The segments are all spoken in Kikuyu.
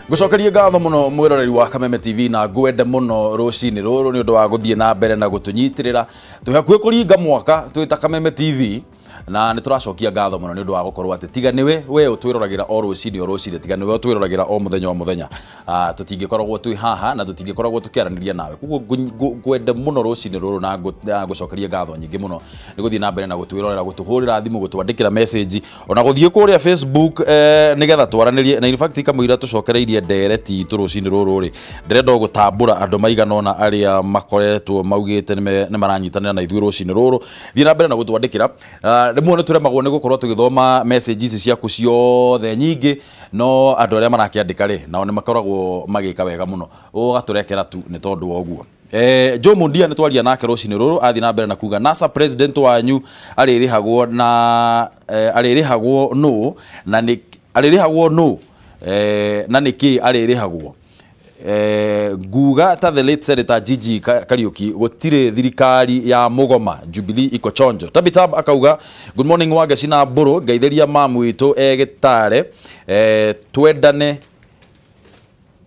Ngucokerie ngatho muno mwiroreri wa Kameme TV na ngwende muno rucini ruru ni undu wa guthie na mbere na gutunyitirira. Twi hakuhi kuringa mwaka twita Kameme TV na nĩ tũracokia ngatho mũno nĩ ũndũ wa gũkorwo atĩ tiga nĩwe we ũtwĩroragĩra o rũcinĩ o rũcinĩ, tiga nĩwe ũtwĩroragĩra o mũthenya o mũthenya, tũtingĩkoragwo twĩ haha na tũtingĩkoragwo tũkĩaranĩria nawe. Koguo ngwende mũno rũcinĩ rũrũ na ngũcokeria ngatho nyingĩ mũno nĩ gũthiĩ na mbere na gũtwĩrorera, gũtũhũrĩra thimũ, gũtwandĩkĩra message, ona gũthiĩ kũrĩa Facebook nĩgetha twaranĩrie. Na in fact kamũira tũcokereirie ndereti itũ rũcinĩ rũrũ rĩ, ndĩrenda gũtambũra andũ maigana ũna arĩa makoretwo maugĩte nĩ maranyitanĩra na ithuĩ rũcinĩ rũrũ. Thiĩ na mbere na gũtwandĩkĩra. Rĩmwe nĩ tũremagwo nĩ gũkorwo tũgĩthoma message ici ciaku ciothe nyingĩ, no andũ arĩa marakĩandĩka rĩ nao nĩ makoragwo magĩka wega mũno, ũgatũrekera tu nĩ tondũ wa ũguo. Joe Mundia nĩ twaria nake rũcinĩ rũrũ, athiĩ na mbere na kuga NASA president wanyu arĩrĩhagwo na arĩrĩhagwo nũ na nĩ arĩrĩhagwo nũ na nĩkĩ arĩrĩhagwo. Nguga ta the late Senator Gigi Kariuki gutire thirikari ya mugoma Jubilee iko chonjo. Tabitab akauga good morning Wangeci na Mburu, ngeitheria mamu witu egitare twendane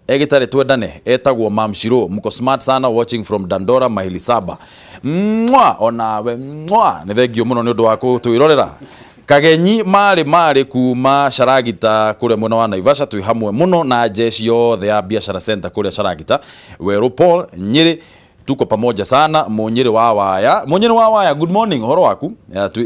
egitare twendane etagwo Mam Shiro, mko smart sana watching from Dandora maili saba. Mwa onawe mwa ni thengio muno ni undu wa gutwirorera. Kagenyi mari mari kuma Sharagita kuria mwena wa Naivasha, twi hamwe muno na jeshi yothe ya Biashara Center kuria Sharagita. Weru Paul Nyeri, tuko pamoja sana. Munyeri wa Waya, Munyeri wa Waya, good morning, horo waku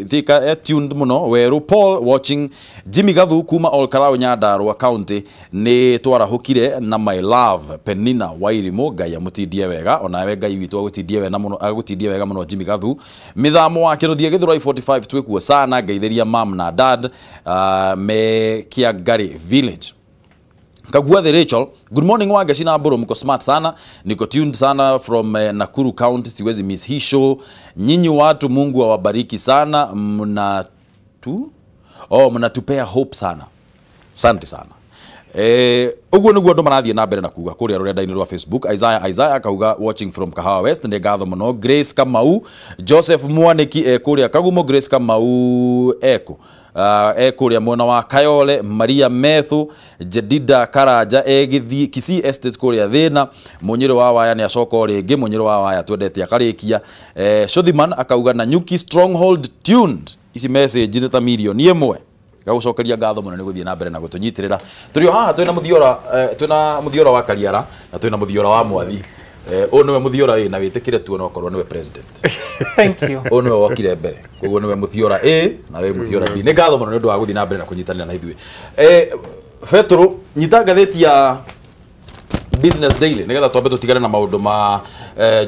thika tuned muno. Weru Paul watching. Jimmy Gathu kuma Olkarau Nyandarua County, ni twarahukire na my love Penina Wairimu, Ngai amutindie wega, onawe Ngai witu agutindie wega muno, agutindie wega muno Jimmy Gathu. Mithamo wa Kiruthia Githurai 45 twikuo sana, ngeitheria mam na dad me Kiangari village. Kaguathe Rachel, good morning Wangeci na Mburu, mko smart sana, niko tuned sana from Nakuru County, siwezi miss hii show. Nyinyi watu Mungu awabariki sana, mnatupea hope sana. Asante sana. Uguo niguo andu marathie na mbere na kuga kuria rurenda-inĩ rwa Facebook. Isaiah akauga watching from Kahawa West, nĩ ngatho mũno. Grace Kamau, Joseph Mwaniki kuria Kagumo, Grace Kamau eko kuria mwena wa Kayole, Maria Methu, Jedida Karanja egithie Kisii Estate kuria Thina, Munyiri wa Waya nĩ acoka o rĩngĩ, Munyiri wa Waya twendete akarikia. Shothiman akauga na Nyuki Stronghold tuned. Ici message nĩ ta milioni ĩmwe. Gagucokeria ngatho muno nĩ gũthiĩ na mbere na gũtũnyitĩrĩra. Tũrĩ o haha twĩna Muthiora, twĩna Muthiora wa Kariara na twĩna Muthiora wa Mwathi. Ũyũ nĩwe Muthiora A na wĩtĩkĩre tu onokorwo nĩwe president. Thank you. Ũyũ nĩwe wokire mbere, koguo nĩwe Muthiora A na we Muthiora B. Nĩ ngatho mũno nĩ ũndũ wa gũthiĩ na mbere na kũnyitanĩra na ithuĩ. Petro, nyita ngathĩti ya Business Daily nĩgetha twambe tũtigane na maũndũ ma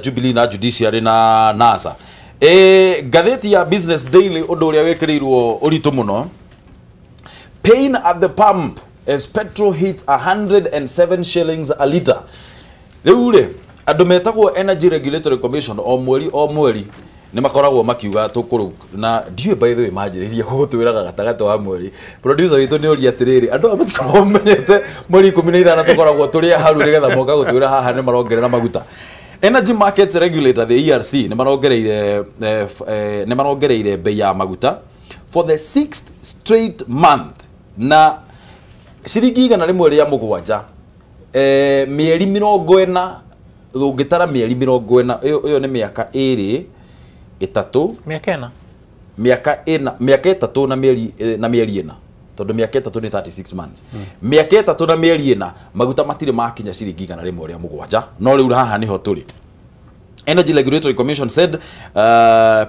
Jubilee na Judiciary na NASA. Ngathĩti ya Business Daily ũndũ ũrĩa wĩkĩrĩirwo ũritũ mũno, pain at the pump as petrol hits 107 shillings a liter. Rĩu rĩ, andũ metagwo Energy Regulatory Commission o mweri o mweri nĩ makoragwo makiuga tũkũrũ, na ndiũĩ by the way manjĩrĩirie gũgũtwĩraga gatagatĩ wa mweri. Producer witũ nĩ ũria atĩrĩrĩ, andũ aya matikoragwo mamenyete mweri 15 tũkoragwo tũrĩ haru nĩgetha moka gũtwĩra haha nĩ marongerera maguta. Energy Markets Regulator, the ERC, nĩ marongereire bei ya maguta for the 6th straight month na ciringi 107 mĩeri 40, ũngĩtara mĩeri 40 ĩyo nĩ mĩaka ĩrĩ ĩtatũ, mĩaka ĩna, mĩaka ĩna, mĩaka ĩtatũ na mĩeri na mĩeri ĩna, tondũ mĩaka ĩtatũ nĩ 36 months, mĩaka ĩtatũ na mĩeri ĩna maguta matirĩ makinya ciringi 107. No rĩu haha nĩho tũrĩ. Energy Regulatory Commission said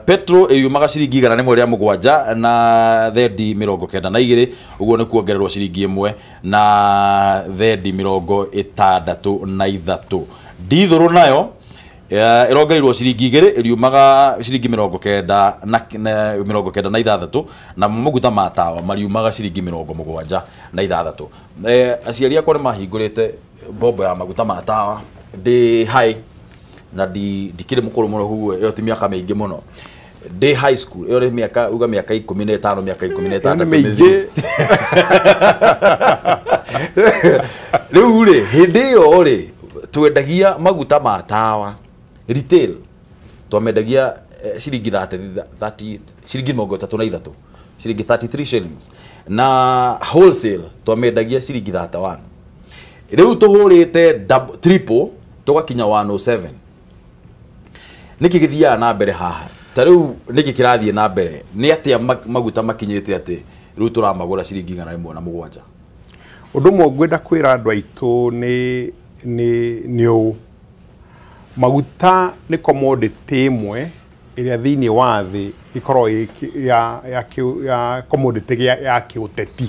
petrol ĩyumaga ciringi 107 na thendi 92, ũguo nĩ kuongererwo ciringi 1 na thendi 63. Ndithũrũ nayo ĩrongereirwo ciringi 2, ĩriumaga ciringi 96 na maguta ma tawa mariumaga ciringi 76. Aciari akwa nĩ mahingũrĩte mbombo ya maguta ma tawa ndĩ high na ndikĩrĩ mũkũrũ mũno, koguo ĩyo ti mĩaka mĩingĩ mũno. Ndĩ high school ĩyo nĩ mĩaka uga mĩaka 15, mĩaka 16 mĩingĩ. Rĩu rĩ, hĩndĩ ĩyo rĩ twendagia maguta ma tawa retail, twamendagia ciringi 30, ciringi 33, ciringi 33 shillings, na wholesale twamendagia ciringi 31. Rĩu tũhũrĩte triple tũgakinya 107. Nĩkĩ gĩthiaga na mbere haha? Ta rĩu nĩkĩ kĩrathiĩ na mbere? Nĩ atĩa maguta makinyĩte atĩ rĩu tũramagũra ciringi 107? Ũndũ ũmwe ngwenda kwĩra andũ aitũ nĩ ũũ. Maguta nĩ commodity ĩmwe ĩrĩa thĩinĩ wa thĩ ĩkoragwo ya commodity ya kĩũteti.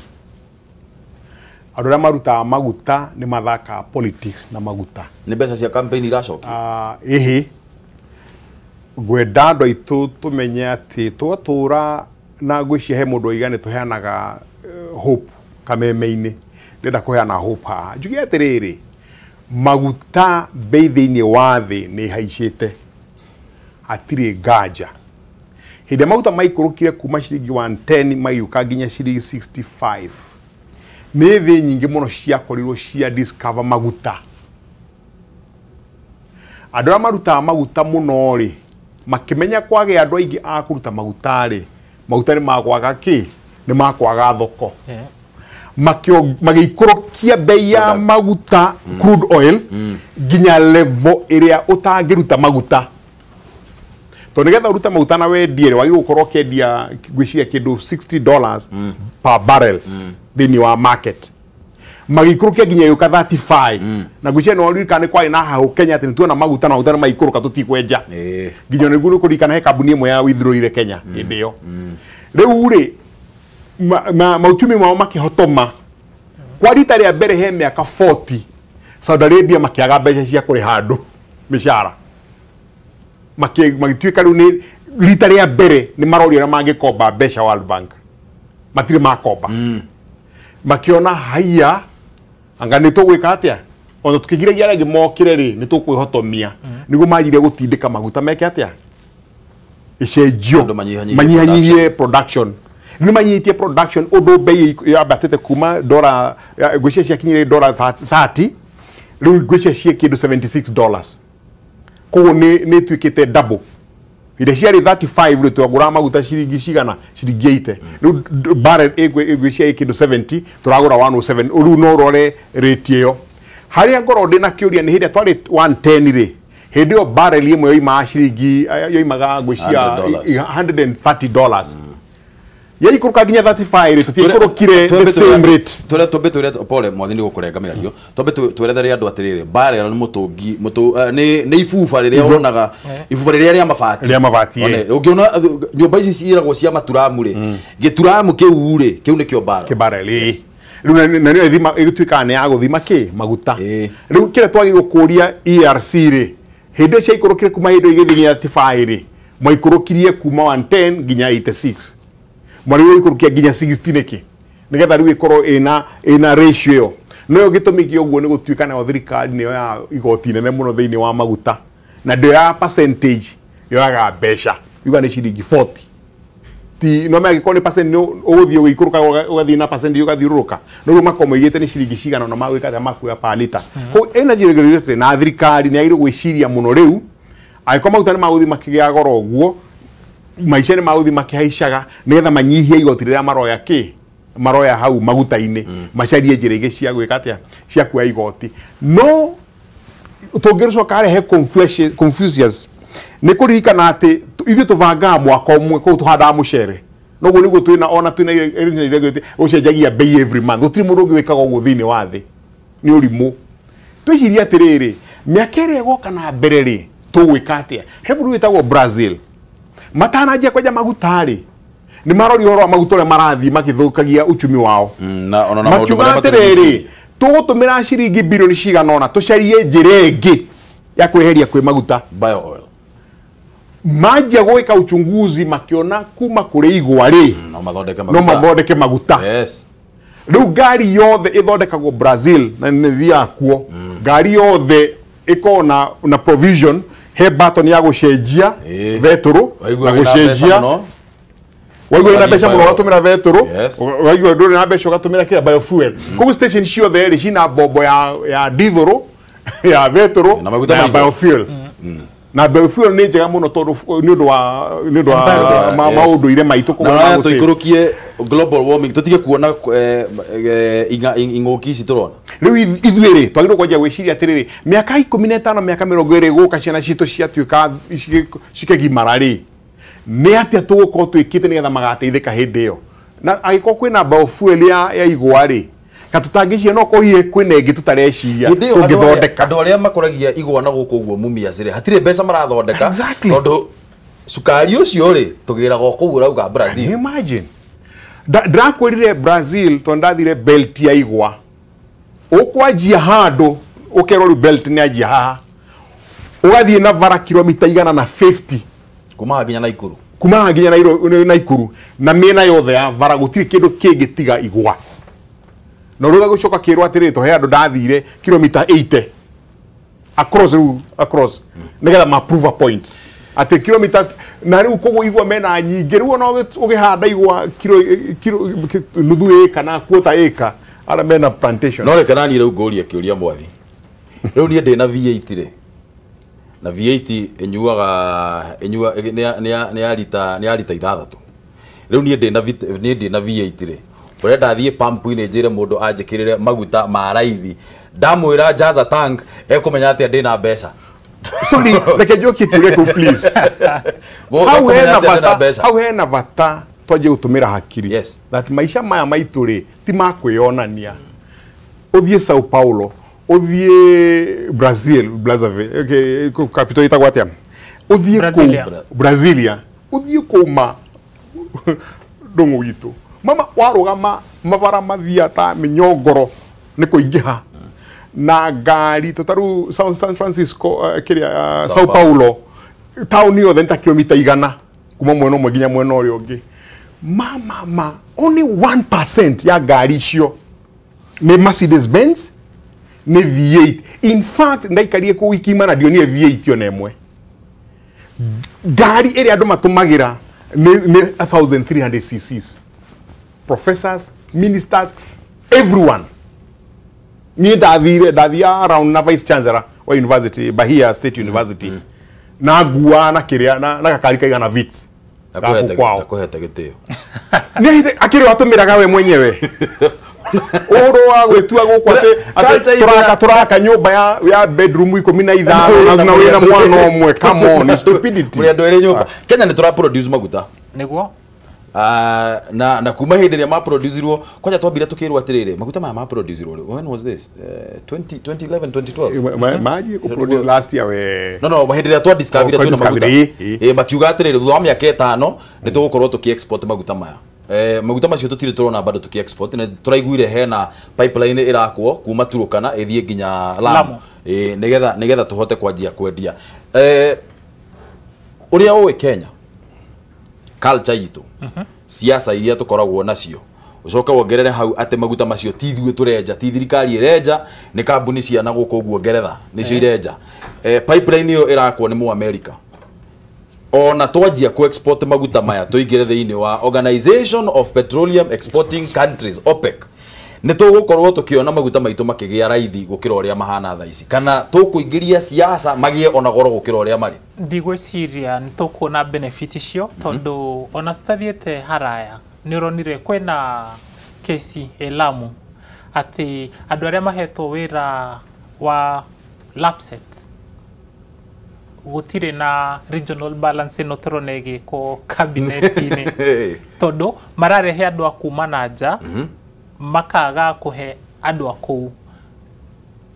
Andũ arĩa marutaga maguta nĩ mathakaga politics na maguta. Nĩ mbeca cia campaign iracokio? Ĩhĩ. Ngwenda andũ aitũ tũmenye atĩ twatũra na ngwĩciria he mũndũ oiga nĩ tũheanaga hope kameme-inĩ. Ndĩrenda kũheana hope haha. Njuge atĩrĩrĩ, maguta bei thĩinĩ wa thĩ nĩ ihaicĩte. Hatirĩ nganja. Hĩndĩ ĩrĩa maguta maikũrũkire kuma ciringi 110 magĩũka nginya ciringi 65. Nĩ thĩ nyingĩ mũno ciakorirwo cia discover maguta. Andũ arĩa marutaga maguta mũno rĩ, makĩmenya kwagĩa andũ aingĩ a kũruta maguta rĩ, maguta nĩ makwaga kĩ? Nĩ makwaga thoko. Magĩikũrũkia bei ya maguta crude oil nginya level ĩrĩa ũtangĩruta maguta. Tondũ nĩgetha ũrute maguta na wendie rĩ, wagĩrĩirwo gũkorwo ũkĩendia ngwĩciria kĩndũ $60 per barrel thĩinĩ wa market. Magĩikũrũkia nginya ĩgĩũka 35. Na ngwĩciria nĩ waririkana nĩ kwarĩ na hahũ Kenya atĩ nĩtuona maguta na maguta nĩ maikũrũka tũtikwenja. Nginya nĩguo nĩkũririkana he kambuni ĩmwe ya withdraw-ire Kenya hĩndĩ ĩyo. Rĩu rĩ, mauchumi mao makĩhotoma. Kwa rita rĩa mbere he mĩaka 40 Saudi Arabia makĩaga mbeca cia kũrĩha andũ mĩcara. Magĩtuĩka rĩu nĩ rita rĩa mbere nĩ maroria ũrĩa mangĩkomba mbeca World Bank. Matirĩ makomba. Makĩona haiya anga nĩ tũgwĩka atĩa? Ona tũkĩgiragia arĩa angĩ mokĩre rĩ, nĩ tũkwĩhotomia. Nĩguo manjire gũtindĩka maguta meke atĩa? Ĩcenjio. Manyihanyihie production. Nĩ manyihĩtie production ũndũ bei yambatĩte kuma dola ngwĩciria ciakinyire dola 30, rĩu ngwĩciria ciĩ kĩndũ $76. Koguo nĩ ĩtuĩkĩte double. Hĩndĩ ciarĩ 35 rĩ, twagũraga maguta ciringi cigana? Ciringi 80. Rĩu barrel ĩngwĩciria ĩ kĩndũ 70, tũragũra 107. Rĩu no ũrore rate ĩyo. Harĩa ngorwo ndĩna kĩũria nĩ hĩndĩ ĩrĩa twarĩ 110 rĩ, hĩndĩ ĩyo barrel ĩmwe yoimaga ciringi, yoimaga ngwĩciria $130. Yaikũrũka nginya 35 rĩ, tũtiaikũrũkire the same rate. Twambe twĩre pole mwathi nĩ gũkũrenga mĩario. Twambe twerethere andũ atĩrĩrĩ, barrel nĩ mũtũngi, nĩ ibuba rĩrĩa ũronaga, ibuba rĩrĩa rĩa mabati. Rĩa mabati. Ũngĩona nyũmba ici ciĩragwo cia maturamu rĩ, gĩturamu kĩu rĩ, kĩu nĩkĩo barrel. Kĩ barrel, ĩĩ. Rĩu na nĩyo ĩgĩtuĩkaga nĩ ya gũthima kĩ? Maguta. Rĩu kĩrĩa twagĩrĩirwo kũũria ERC rĩ, hĩndĩ ĩyo ciaikũrũkire kuma hĩndĩ ĩyo igĩthiĩ nginya 35 rĩ, mwaikũrũkirie kuma 110 nginya 86. Mwagĩrĩirwo gũikũrũkia nginya 60 nĩkĩ? Nĩgetha rĩu ĩkorwo ĩna ratio ĩyo. No gĩtũmi kĩa ũguo nĩ gũtuĩka nayo thirikari nĩyo ya igoti nene mũno thĩinĩ wa maguta. Na ndĩoyaga percentage, yoyaga mbeca. Yuga nĩ ciringi 40. Ti no mangĩkorwo nĩ percent ũgũthiĩ ũgĩikũrũka ũgathiĩ na percent ũgathiũrũrũka. No rĩu makorwo moigĩte nĩ ciringi cigana na magwĩka atĩa makuoya per liter. Koguo energy regulatory na thirikari nĩ yagĩrĩirwo gwĩciria mũno rĩu, angĩkorwo maguta nĩ magũthiĩ makĩgĩa goro ũguo, maica nĩ magũthiĩ makĩhaicaga nĩgetha manyihie igoti rĩrĩa maroya kĩ? Maroya hau maguta-inĩ, macarie njĩra ingĩ cia gwĩka atĩa? Cia kuoya igoti. No tũngĩcoka harehe Confucius nĩ kũririkana atĩ ithuĩ tũbangaga mwaka ũmwe kũu tũhandaga mũcere. Noguo nĩguo twĩna ona twĩna ũcenjagia bei every month. Gũtirĩ mũndũ ũngĩ wĩkaga ũguo thĩinĩ wa thĩ. Nĩ ũrimũ. Twĩcirie atĩrĩrĩ, mĩaka ĩrĩa ĩgoka na mbere rĩ, tũgwĩka atĩa? He bũrũri wĩtagwo Brazil. Matananjia kwenja maguta rĩ, nĩ maroria ũhoro wa maguta ũrĩa marathiĩ magĩthũkagia uchumi wao. Makiuga atĩrĩrĩ, tũgũtũmĩra ciringi bilioni cigana ũna tũcarie njĩra ĩngĩ ya kweheria kwĩ maguta. Bio oil. Manjia gwĩka uchunguzi makiona kuma kũrĩ igwa rĩ, no mathondeke maguta. Yes. Rĩu ngari yothe ĩthondekagwo Brazil na nĩ thiaga kuo. Ngari yothe ĩkoragwo na provision he button ya gũcenjia betũrũ na gũcenjia. Waigua wĩna mbeca mũno ũgatũmĩra betũrũ, waigua ndũrĩ na mbeca ũgatũmĩra kĩrĩa biofuel. Koguo station ciothe rĩ cina mbombo ya dithũrũ, ya betũrũ na ya biofuel. Na biofuel nĩ njega mũno tondũ nĩ ũndũ wa maũndũire maitũ koguo tũikũrũkie Global warming tutige kuona ing'ũki ici tũrona. Rĩu ithuĩ rĩ twagĩrĩirwo kwanjia gwĩciria atĩrĩrĩ, mĩaka 15, mĩaka 20 gũka ciana citũ ciatuĩka cikĩgimara rĩ, nĩ atĩa tũgũkorwo twĩkĩte nĩgetha magateithĩka hĩndĩ ĩyo? Na angĩkorwo kwĩna biofuel ya igwa rĩ, katutangĩcia no korwo hihi kwĩna ĩngĩ tũtareciria tũngĩthondeka. Andũ arĩa makũragia igwa na gũkũ ũguo Mumias rĩ, hatirĩ mbeca marathondeka. Tondũ cukari ũcio rĩ tũgĩraga o kũu ũrauga Brazil. Imagine. Ndĩrakwĩrire Brazil tondũ ndathire belt ya igwa. Ũkwanjia handũ ũkerwo rĩu belt nĩ anjia haha, ũgathiĩ na bara kilomita 150 kuma nginya Naikuru, kuma nginya Naikuru, na mĩena yothe ya bara gũtirĩ kĩndũ kĩngĩ tiga igwa. Na rĩu gũcoka kĩrwo atĩrĩrĩ, to he andũ ndathire kilomita 80 across rĩu across nĩgetha ma prove a point atĩ kilomita na rĩu koguo igwa mena nyingĩ. Rĩu ona ũgĩhanda igwa kilo nuthu ĩka na quarter ĩka, arĩa mena plantation. No reke nani rĩu ngũrie kĩũria mwathi. Rĩu niĩ ndĩna V8 rĩ, na V8 ĩnyuaga nĩ ya rita 6. Rĩu niĩ ndĩna V8 rĩ, ũrenda thiĩ pump-inĩ njĩre mũndũ anjĩkĩrĩre maguta ma raithi, ndamwĩra jaza tank, ekũmenya atĩa ndĩna mbeca? Sorry, reke njokie kĩũria kĩu please. Hau hena bata twanjie gũtũmĩra hakiri. Yes. That maisha maya maitũ rĩ ti ma kwĩyonania. Ũthiĩ Sao Paulo, ũthiĩ Brazil, Brazzaville, okay, capital ĩtagwo atĩa? Ũthiĩ kũu Brasilia, ũthiĩ kũu ma ndũng'ũ witũ. Mama warũgama mabara mathia ta mĩnyongoro nĩ kũingĩha na ngari tũtaru San Francisco, kĩrĩa Sao Paulo, taũni yothe nĩ ta kilomita 100 kuma mwena ũmwe nginya mwena ũrĩa ũngĩ. Ma only 1% ya ngari icio nĩ Mercedes Benz, nĩ V8. In fact ndaikarire kũu wiki imana ndionire V8 ona ĩmwe. Ngari ĩrĩa andũ matũmagĩra nĩ 1300 cc's. Professors, ministers, everyone. Niĩ ndathia around na vice chancellor wa university, Bahia State University. Na ngua na kĩrĩa na gakari kaigana vits. Nakuhete gĩtĩo. Nĩ akĩrĩ watũmĩraga we mwenyewe. Ũhoro wa gwĩtua gũkũ atĩ tũraka nyũmba ya bedroom 15 na wĩna mwana ũmwe. Come on, stupidity. Mũrĩ andũ erĩ nyũmba. Kenya nĩ tũra produce maguta. Nĩguo. Na kuma hĩndĩ ĩrĩa maproducirwo, kwanja twambire tũkĩrwo atĩrĩrĩ, maguta maya maproducirwo rĩ, when was this? 2011, 2012. Maji kũproduce last year we. No, hĩndĩ ĩrĩa twa discover twĩna maguta. Makiuga atĩrĩrĩ, thutha wa mĩaka 5 nĩ tũgũkorwo tũkĩ export maguta maya. Maguta macio tũtirĩ tũrona bado tũkĩ export, nĩ tũraiguire hena pipeline ĩrakwo kuma Turkana ĩthiĩ nginya Lamu, nĩgetha tũhote kwanjia kwendia. Ũrĩa ũĩ Kenya culture itũ, siasa iria tũkoragwo nacio, ũcoke wongerere hau atĩ maguta macio ti ithuĩ tũrenja, ti thirikari ĩrenja, nĩ kambuni cia na gũkũ ũguo Ngeretha nĩcio irenja. Pipeline ĩyo ĩrakwo nĩ mũ America. Ona twanjia ku export maguta maya tũingĩre thĩinĩ wa Organization of Petroleum Exporting Countries, OPEC, nĩ tũgũkorwo tũkĩona maguta maitũ makĩgĩa raithi gũkĩra ũrĩa mahana thaa ici, kana tũkũingĩria siasa magĩe ona goro gũkĩra ũrĩa marĩ? Ndigwĩciria nĩ tũkuona benefit icio, tondũ ona tũtathiĩte haraya nĩ ũronire kwĩna kesi ĩ Lamu atĩ andũ arĩa mahetwo wĩra wa LAPSSET gũtirĩ na regional balance ĩno tũrona ĩgĩkwo cabinet-inĩ, tondũ mararehe andũ a kuma na nja makaga kũhe andũ a kũu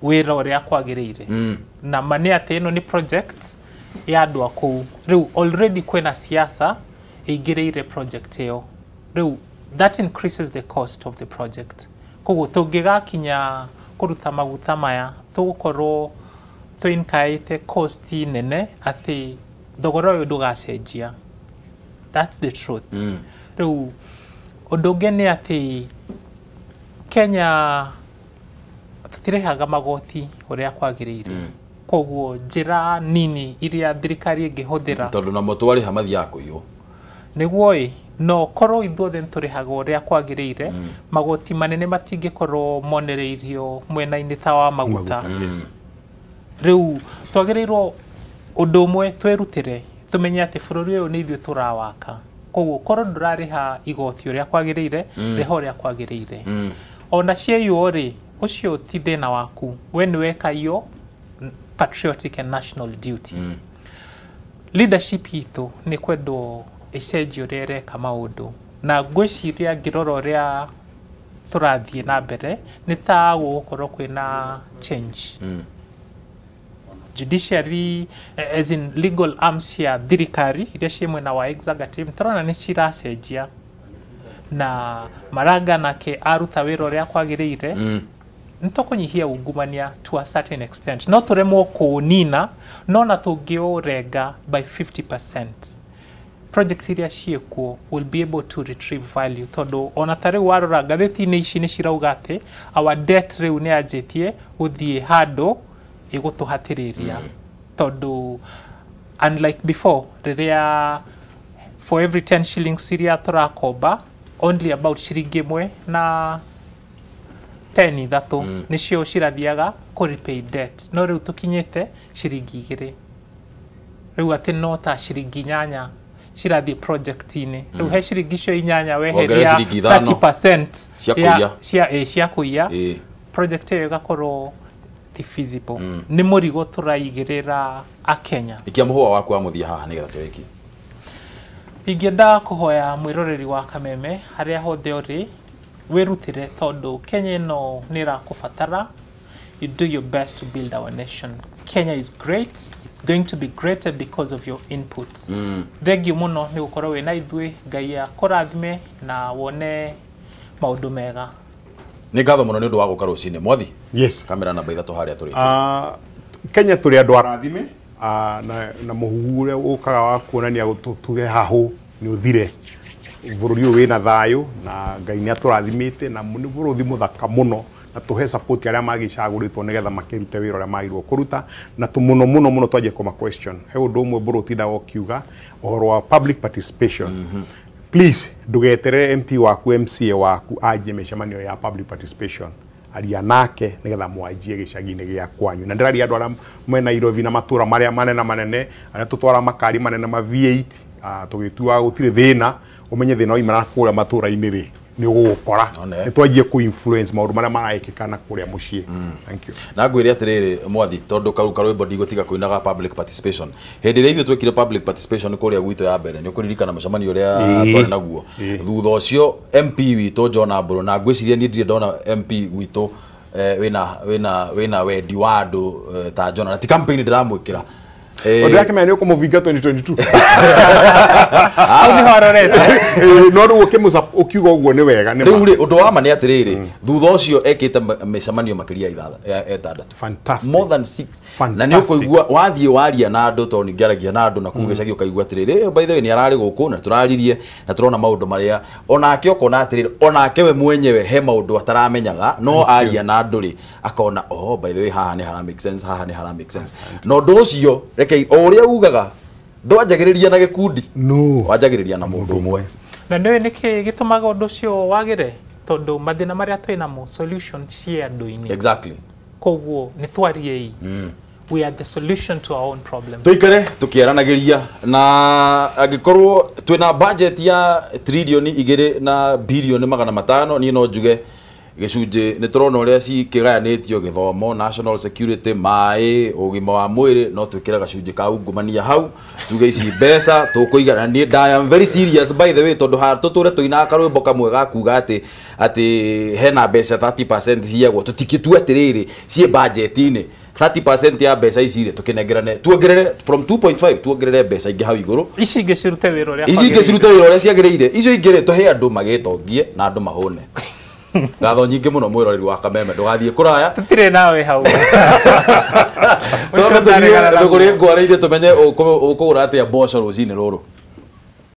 wĩra ũrĩa kwagĩrĩire. Na ma nĩ atĩ ĩno nĩ project ya andũ a kũu. Rĩu already kwĩna siasa ĩingĩrĩire project ĩyo. Rĩu that increases the cost of the project. Koguo tũngĩgakinya kũruta maguta maya tũgũkorwo twĩnkaĩte cost nene atĩ thogora ũyũ ndũgacenjia. That's the truth. Rĩu ũndũ ũngĩ nĩ atĩ Kenya tũtirĩhaga magoti ũrĩa kwagĩrĩire. Koguo njĩra nini iria thirikari ĩngĩhũthĩra, tondũ namo twarĩha mathiaga kũiywo. Nĩguo ĩ, no korwo ithuothe nĩtũrĩhaga ũrĩa kwagĩrĩire, magoti manene matingĩkorwo monereirio mwena-inĩ ta wa maguta. Rĩu twagĩrĩirwo ũndũ ũmwe twĩrutĩre, tũmenye atĩ bũrũri ũyũ nĩ ithuĩ tũrawaka. Koguo korwo ndũrarĩha igoti ũrĩa kwagĩrĩire, rĩha ũrĩa kwagĩrĩire. Ona ciaiywo rĩ, ũcio ti thĩna waku, we nĩ weka your patriotic and national duty. Leadership itũ nĩ kwendwo ĩcenjie ũrĩa ĩreka maũndũ, na ngwĩciria ngĩrora ũrĩa tũrathiĩ na mbere nĩ ta gũgũkorwo kwĩna change. Judiciary, as in legal arms cia thirikari iria ciĩ mwena wa executive, tũrona nĩ ciracenjia, na Maraga nake aruta wĩra ũrĩa kwagĩrĩire, nĩ tũkũnyihia ungumania to a certain extent. No tũremwo kũũnina, no na tũngĩũrenga by 50%, projects iria ciĩkuo will be able to retrieve value, tondũ ona ta rĩu warora ngathĩti-inĩ ici nĩ cirauga atĩ our debt rĩu nĩ yanjĩtie gũthiĩ handũ ĩgũtũhatĩrĩria, tondũ unlike before rĩrĩa for every 10 shillings iria tũrakomba, only about ciringi ĩmwe na 10 ithatũ nĩcio cirathiaga kũ repay debt, no rĩu tũkinyĩte ciringi 2, rĩu atĩ no ta ciringi 8 cirathiĩ project-inĩ. Rĩu he ciringi icio 8 weheria 30% cia kũiya, project ĩyo ĩgakorwo ti feasible. Nĩ mũrigo tũraigĩrĩra Akenya. Ikia mũhũa waku wa mũthia haha nĩgetha tũrĩkie. Ingĩenda kũhoya mwĩroreri wa Kameme harĩa hothe ũrĩ wĩrutĩre, tondũ Kenya ĩno nĩ ĩrakũbatara. You do your best to build our nation. Kenya is great. It's going to be greater because of your input. Thengiũ mũno nĩ gũkorwo wĩna ithuĩ. Ngai akũrathime na wone maũndũ mega. Nĩ ngatho mũno nĩ ũndũ wa gũka rũcinĩ. Mwathi. Yes. Kamera namba 3 harĩa tũrĩ. Kenya tũrĩ andũ arathime, na mũhuhu ũrĩa ũkaga wa kuonania tuge hahũ nĩ ũthire. Bũrũri ũyũ wĩna thayũ na Ngai nĩ atũrathimĩte, na nĩ bũrũri mũthaka mũno, na tũhe support arĩa magĩcagũrĩtwo nĩgetha makĩrute wĩra ũrĩa magĩrĩirwo kũruta, na mũno mũno mũno twanjie kũma question. He ũndũ ũmwe mbũrũ ũtindaga ũkiuga ũhoro wa public participation. Please ndũgeterere MP waku, MCA waku anjie mĩcemanio ya public participation. Aria nake nĩgetha mwanjie gĩcagi-inĩ gĩa kwanyu. Na ndĩraria andũ arĩa me Nairobi na matũra marĩa manene manene, arĩa tũtwara makari manene ma V8, tũgĩtua gũtirĩ thĩna, ũmenye thĩna waimana kũrĩa matũra-inĩ rĩ, nĩ ũgũgũkora. Nĩ twanjie kũ influence maũndũ marĩa maraĩkĩka na kũrĩa mũciĩ. Thank you. Na ngwĩre atĩrĩrĩ Mwathi, tondũ kau karwĩmbo ndigũtiga kũinaga public participation. Hĩndĩ ĩrĩa ithuĩ twekire public participation kũrĩa gwitũ ya mbere, nĩ ũkũririkana mũcemanio ũrĩa twarĩ naguo. Thutha ũcio MP witũ John Ambũrũ, na ngwĩciria niĩ ndirĩ ndona MP gwitũ wĩna wendi wa andũ ta John, na ti campaign ndĩramwĩkĩra. Ũndũ yake menya nĩ ũkũmũvinga 2022. Hau nĩho arorete. No rĩu ũkiuga ũguo nĩ wega. Rĩu rĩ, ũndũ wa ma nĩ atĩrĩrĩ, thutha ũcio ekĩte mĩcemanio makĩria ya 6. Fantastic. More than 6. Na nĩ ũkũigua wathiĩ waria na andũ, tondũ ningĩaragia na andũ na kũu gĩcagi ũkaigua atĩrĩrĩ, by the way nĩ ararĩ gũkũ na tũraririe na tũrona maũndũ marĩa onake ũkona atĩrĩrĩ, onake we mwenyewe he maũndũ ataramenyaga, no aria na andũ rĩ akona, oh by the way haha nĩ hara make sense, haha nĩ hara make sense. Na ũndũ ũcio reke o ũrĩa ugaga ndwanjagĩrĩria na gĩkundi, no wanjagĩrĩria na mũndũ ũmwe. Na nĩũĩ nĩkĩ gĩtũmaga ũndũ ũcio wagĩre? Tondũ mathĩna marĩa twĩ namo solution ciĩ andũ-inĩ. Exactly. Koguo nĩ twariei. We are the solution to our own problems. Tũikare tũkĩaranagĩria, na angĩkorwo twĩna budget ya trilioni 2 na bilioni 500, niĩ no njuge gĩcunjĩ nĩ tũrona ũrĩa cikĩgayanĩtio, gĩthomo, national security, maĩ, ũgima wa mwĩrĩ, no twĩkĩre gacunjĩ ka ungumania hau, tuge ici mbeca tũkũigana. Niĩ I am very serious by the way, tondũ ha tũtũre tũinaga karwĩmbo kamwe ga kuga atĩ hena mbeca 30% ciagwo, tũtikĩtue atĩrĩrĩ ciĩ budget-inĩ 30% ya mbeca ici rĩ tũkĩnengerane, tuongerere from 2.5 tuongerere mbeca ingĩ hau igũrũ, ici ingĩ cirute wĩra ũrĩa ici ingĩ cirute wĩra ũrĩa ciagĩrĩire, icio ingĩ rĩ tũhe andũ magĩtongie na andũ mahũne. Ngatho nyingĩ mũno mwĩroreri wa Kameme, ndũgathiĩ kũraya, tũtirĩ nawe hau. Tũgũrĩ ngwarĩire tũmenye ũkũgũra atĩa mboco rũcinĩ rũrũ.